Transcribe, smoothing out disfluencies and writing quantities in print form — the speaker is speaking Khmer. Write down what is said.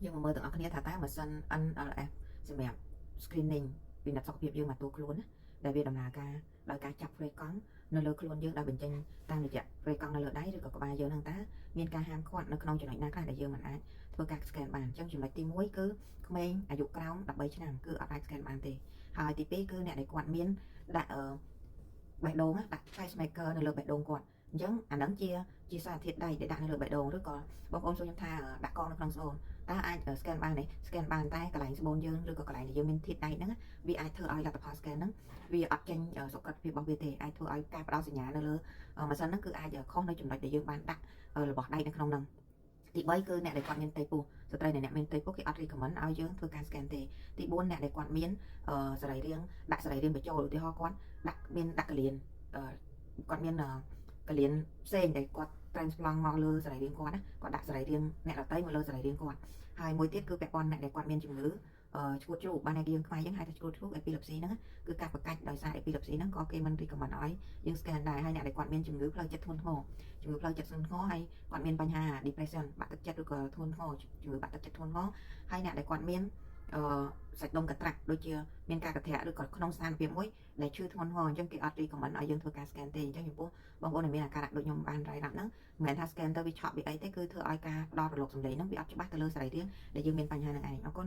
យើងមកមើលទាំងអស់គ្នាថាតើម៉ាស៊ីន NLS សម្រាប់ screening ពិនិត្យសុខភាពយើងមកតួខ្លួនណាដែលវាដំណើរការដោយការចាប់ប្រេកង់នៅលើខ្លួនយើងដោយបញ្ចេញតាមរយៈប្រេកង់នៅលើដៃឬក៏ក្បាលយើងហ្នឹងតើមានការហាមឃាត់នៅក្នុងចំណុចណាខ្លះដែលយើងមិនអាចធ្វើការ scan បានអញ្ចឹងចំណុចទី1គឺក្មេងអាយុក្រោម13ឆ្នាំគឺអត់អាច scan បានទេហើយទី2គឺអ្នកដែលគាត់មានដាក់អឺបេះដូងដាក់ pacemaker នៅលើបេះដូងគាត់អញ្ចឹងអាហ្នឹងជាជាសារធាតុដែកដែលដាក់នៅលើបេះដូងឬក៏បងប្អូនសួរខ្ញុំថាដាក់កងនៅក្នុងស្បូនតើអាច scan បានទេ scan បានតែកន្លែងស្បូនយើងឬក៏កន្លែងដែលយើងមានធាតុដែកហ្នឹងវាអាចធ្វើឲ្យលទ្ធផល scan ហ្នឹងវាអត់ចេញសុក្រឹតភាពរបស់វាទេអាចធ្វើឲ្យការផ្ដល់សញ្ញានៅលើម៉ាស៊ីនហ្នឹងគឺអាចខុសនៅចំណុចដែលយើងបានដាក់របស់ដែកនៅក្នុងហ្នឹងទី3គឺអ្នកដែលគាត់មានផ្ទៃពោះស្ត្រីដែលអ្នកមានផ្ទៃពោះគេអត់ recommend ឲ្យយើងធ្វើការ scan ទេទី4អ្នកដែលគាត់មានសរីរាង្គដាក់សរីរាង្គបញ្ចូលឧទាហរណ៍គាត់ដាក់មានដាក់កលៀនគាត់មានកលៀនផ្សេងដែលគាត់ transplant មកលើសរីរាង្គគាត់ណាគាត់ដាក់សរីរាង្គអ្នកដទៃមកលើសរីរាង្គគាត់ហើយមួយទៀតគឺពាក់ព័ន្ធអ្នកដែលគាត់មានជំងឺឆ្កួតជ្រូកបានតែយើងខ្មែរយើងហៅថាឆ្កួតជ្រូក epilepsy ហ្នឹងគឺការប្រកាច់ដោយសារ epilepsy ហ្នឹងក៏គេមិន recommend ឲ្យយើង scan ដែរហើយអ្នកដែលគាត់មានជំងឺផ្លូវចិត្តធ្ងន់ធ្ងរជំងឺផ្លូវចិត្តធ្ងន់ធ្ងរហើយគាត់មានបញ្ហា depression បាក់ទឹកចិត្តឬក៏ធ្ងន់ធ្ងរជំងឺបាក់ទឹកចិត្តធ្ងន់ធ្ងរហើយអ្នកដែលគាត់មានអឺសាច់ដុំកត្រាក់ដូចជាមានការកត្រាក់ឬក៏ក្នុងស្ថានភាពមួយដែលឈឺធ្ងន់ធ្ងរអញ្ចឹងគេអត់ recommend ឲ្យយើងធ្វើការ scan ទេអញ្ចឹងចំពោះបងប្អូនដែលមានអាការៈដូចខ្ញុំបានរាយរាប់ហ្នឹងមិនមែនថា scan ទៅវាឆក់វាអីទេគឺធ្វើឲ្យការផ្ដល់រលកសម្លេងហ្នឹងវាអត់ច្បាស់ទៅលើសរីរាង្គដែលយើងមានបញ្ហាហ្នឹងឯងអរគុណ។